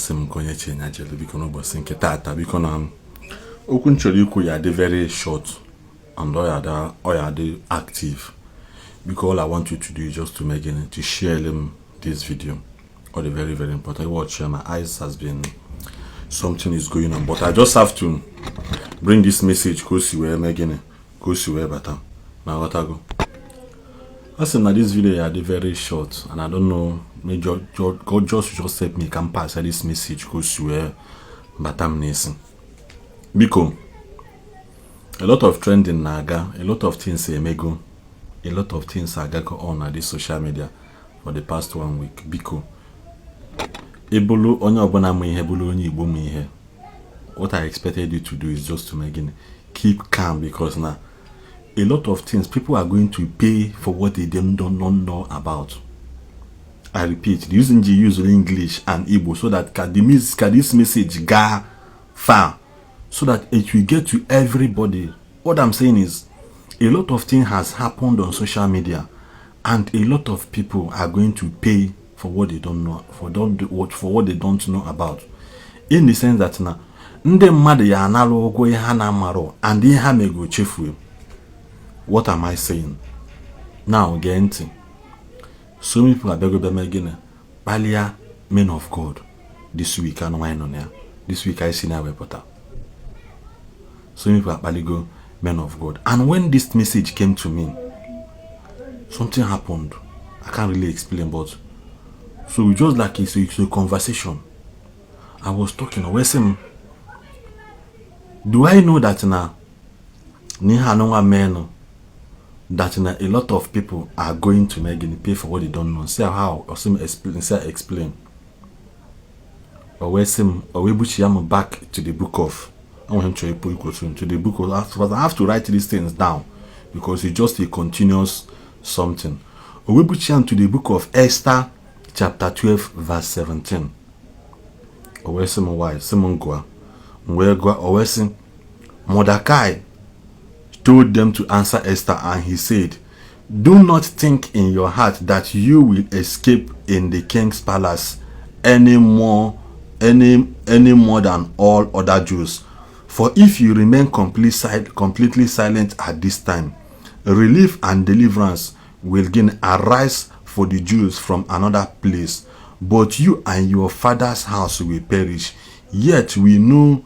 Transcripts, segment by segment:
asim konye chenya jele biko no bosi nke tata biko na okwu nchọrọ ikwu ya dị very short and all ya dị active because all I want you to do is just to make it to share them this video. All the very important watch here. My eyes has been something is going on, but I just have to bring this message cause you were making it cause you were better. Now what I go. I said now this video are very short and I don't know maybe God just help me can pass this message cause you were better nation. Because a lot of trending naga, a lot of things go, a lot of things are going on this social media for the past 1 week. Because Ebolo onye obona mu ihe bulu onye Igbo mu ihe. What I expected you to do is just to make it keep calm because now a lot of things people are going to pay for what they don't know about. I repeat, using English and Igbo so that this message go far so that it will get to everybody. What I'm saying is a lot of things has happened on social media and a lot of people are going to pay for what they don't know, for what they don't know about. In the sense that now ndị mmadụ ya analụ ụgwọ ihe ha na-amaro and ihe ha mego chefu. What am I saying? Now get so many people are begging Balia men of God this week and why on here. This week I see now reporter. So many people are baligo men of God. And when this message came to me, something happened. I can't really explain, but so we just like it's a conversation. I was talking with him. Do I know that now that a lot of people are going to pay for what they don't know? See how or some explain. Or where some or we back to the book of I want him to the book of I have to write these things down because it's just a continuous something. Or we to the book of Esther chapter 12 verse 17. Or where some why some go where go or where some Mordecai told them to answer Esther and he said, do not think in your heart that you will escape in the king's palace any more than all other Jews. For if you remain completely silent at this time, relief and deliverance will again arise for the Jews from another place, but you and your father's house will perish. Yet who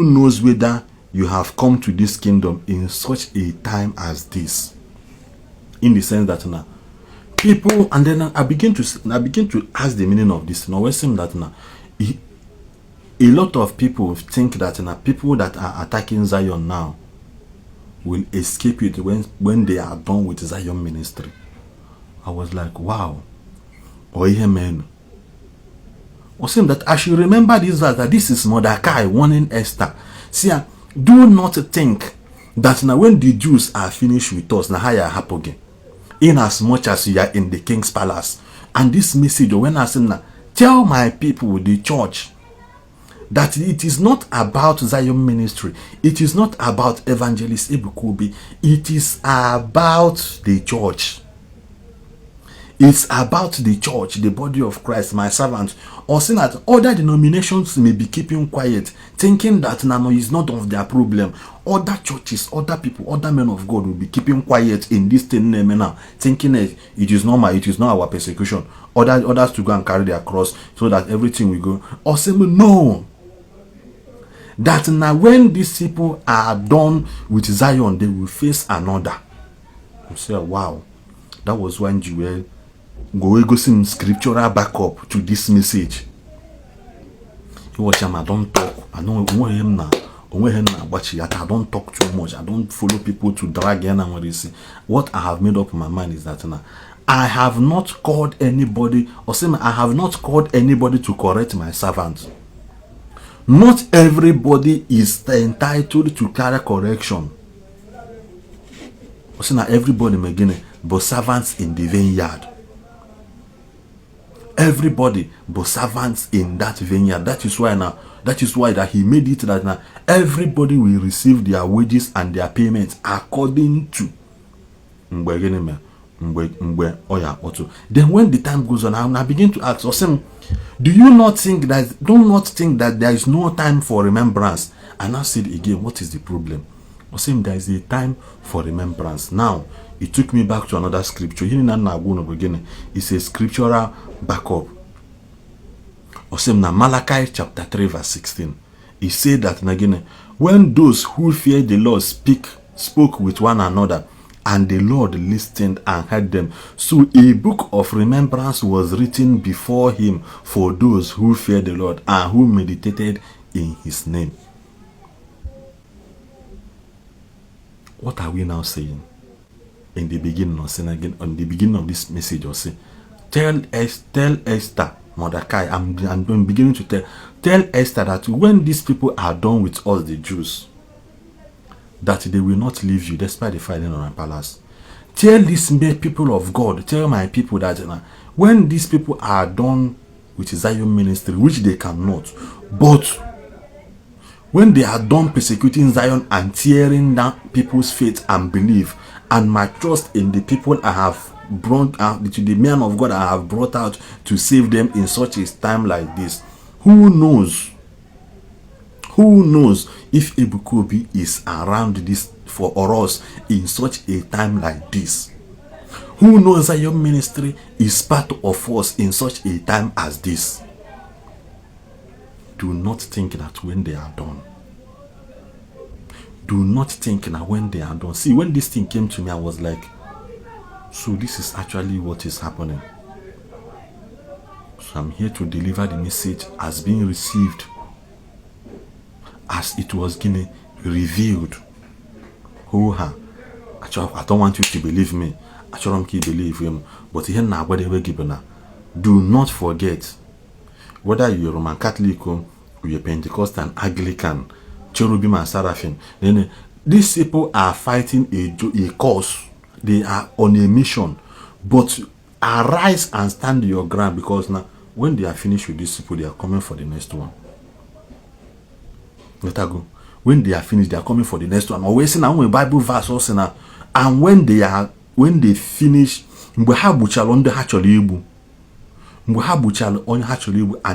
knows whether you have come to this kingdom in such a time as this? In the sense that now people, and then I begin to ask the meaning of this. Now we seem that now a lot of people think that now people that are attacking Zion now will escape it when they are done with Zion ministry. I was like, wow. Or amen. Or seem that I should remember this verse, that this is Mordecai warning Esther. See, do not think that now when the Jews are finished with us, now how you happen again. In as much as you are in the king's palace. And this message, when I say now, tell my people, the church, that it is not about Zion ministry. It is not about Evangelist Ebuka Obi. It is about the church. It's about the church, the body of Christ, my servants. Or saying that other denominations may be keeping quiet, thinking that no is not of their problem. Other churches, other people, other men of God will be keeping quiet in this thing now, thinking that it is normal, it is not our persecution. Others to go and carry their cross so that everything will go. Or saying no. That now when these people are done with Zion, they will face another. You say, wow, that was when Joel go some scriptural backup to this message. He was I don't talk. I don't him now. I don't talk too much. I don't follow people to drag in and what they say. What I have made up in my mind is that now I have not called anybody, or say I have not called anybody to correct my servant. Not everybody is entitled to carry correction. Or say now everybody may but servants in the vineyard. Everybody but servants in that vineyard. That is why that he made it that now everybody will receive their wages and their payments according to Then when the time goes on, I begin to ask Osim, do not think that there is no time for remembrance? And I said again, what is the problem? Osim, there is a time for remembrance. Now it took me back to another scripture. It's a scriptural backup. Osim na Malachi chapter 3 verse 16. He said that again, when those who fear the Lord spoke with one another, and the Lord listened and heard them. So a book of remembrance was written before him for those who fear the Lord and who meditated in his name. What are we now saying? In the beginning, on the beginning of this message, or say, tell Esther, Mordecai, I'm beginning to tell Esther that when these people are done with us, the Jews, that they will not leave you despite the fighting on our palace. Tell these people of God, tell my people that when these people are done with Zion ministry, which they cannot, but when they are done persecuting Zion and tearing down people's faith and belief, and my trust in the people I have brought out, to the men of God I have brought out to save them in such a time like this, who knows? Who knows if Ebuka Obi is around this for us in such a time like this? Who knows that your ministry is part of us in such a time as this? Do not think that when they are done. Do not think that when they are done. See, when this thing came to me, I was like, so this is actually what is happening. So I'm here to deliver the message as being received, as it was revealed. Actually, I don't want you to believe me. Actually, I don't believe him. But here now, do not forget, whether you're Roman Catholic or you're Pentecostal, Anglican, Cherubim and Seraphim, then these people are fighting a cause. They are on a mission. But arise and stand your ground, because now when they are finished with these people, they are coming for the next one. Let her go. When they are finished, they are coming for the next one. Always in a Bible verse also now. And when they finish, and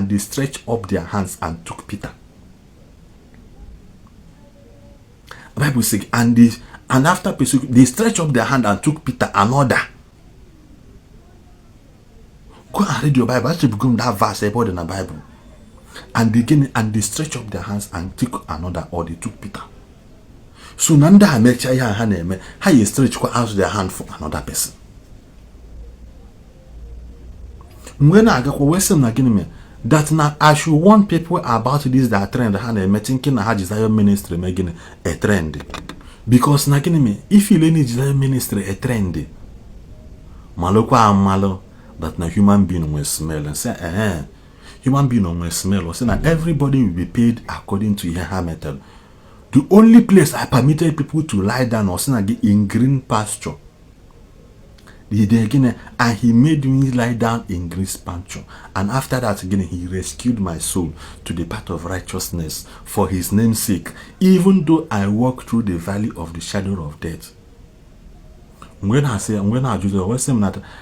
they stretched up their hands and took Peter. The Bible says, and after persecution, they stretched up their hand and took Peter another. Go and read your Bible. Actually become that verse about in the Bible. And they stretch up their hands and took another, or they took Peter. So Nanda how you stretch out their hand for another person. When I go that now I should warn people about this that trend and thinking how desire ministry making a trend. Because if you learn desire ministry a trend, malokwa amalo that na human being will smell and say human being will smell or say that everybody will be paid according to your method. The only place I permitted people to lie down or say in green pasture. And he made me lie down in green pasture. And after that again, he rescued my soul to the path of righteousness for his name's sake, even though I walk through the valley of the shadow of death. When I do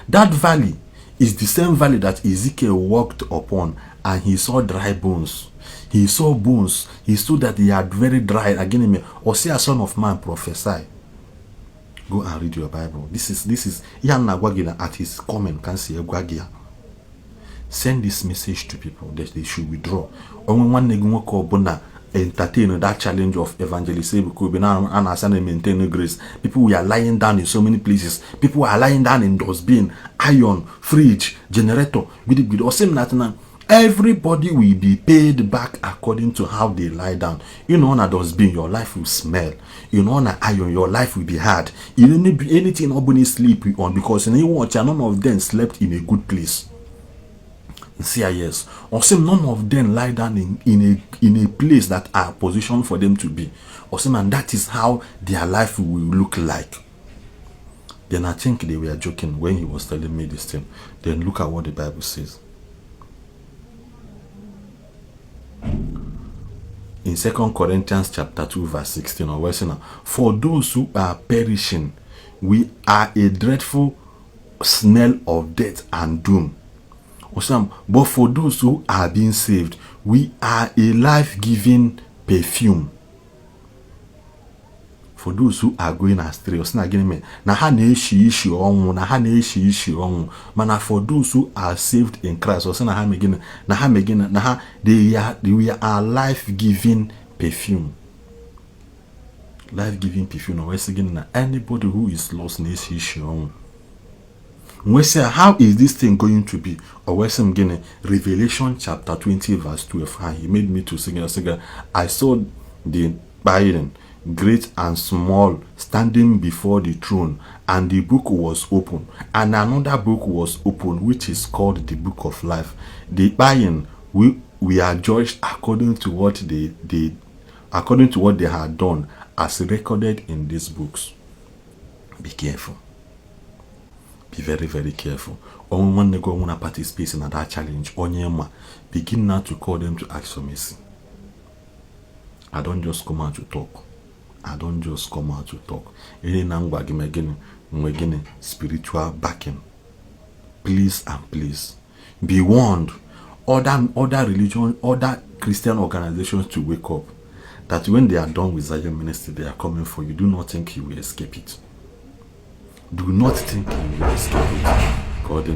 that valley is the same valley that Ezekiel walked upon, and he saw dry bones. He saw bones. He saw that they had very dry. Again, or say a son of man prophesy. Go and read your Bible. This is Yan Nagwagina at his comment can see Gwagia. Send this message to people that they should withdraw. Only one negumoko bona entertain that challenge of Evangelist Ebuka Obi and assign and maintain grace. People we are lying down in so many places. People are lying down in dustbin, iron, fridge, generator. Or same that everybody will be paid back according to how they lie down. You know, on a dustbin, your life will smell. You know, on an iron, your life will be hard. You don't need anything nobody sleep on, because in watch, none of them slept in a good place. CIS. Or say none of them lie down in a place that are positioned for them to be. Or say, man, that is how their life will look like. Then I think they were joking when he was telling me this thing. Then look at what the Bible says. In 2 Corinthians chapter 2 verse 16, or worse now, for those who are perishing, we are a dreadful smell of death and doom. But for those who are being saved, we are a life-giving perfume. For those who are going astray, mana for those who are saved in Christ, we are life-giving perfume. Life-giving perfume. Anybody who is lost needs we say, how is this thing going to be? Or we say, Revelation chapter 20 verse 12. And he made me to sing. I saw the Biden, great and small, standing before the throne, and the book was open, and another book was open, which is called the book of life. The Biden, we are judged according to what they had done, as recorded in these books. Be careful. Be very, very careful. When they go to participate in that challenge, begin now to call them to ask for mercy. I don't just come out to talk. Spiritual backing. Please and please be warned. Other religion, other Christian organizations to wake up. That when they are done with Zion ministry, they are coming for you. Do not think you will escape it. Do not think you will escape it. God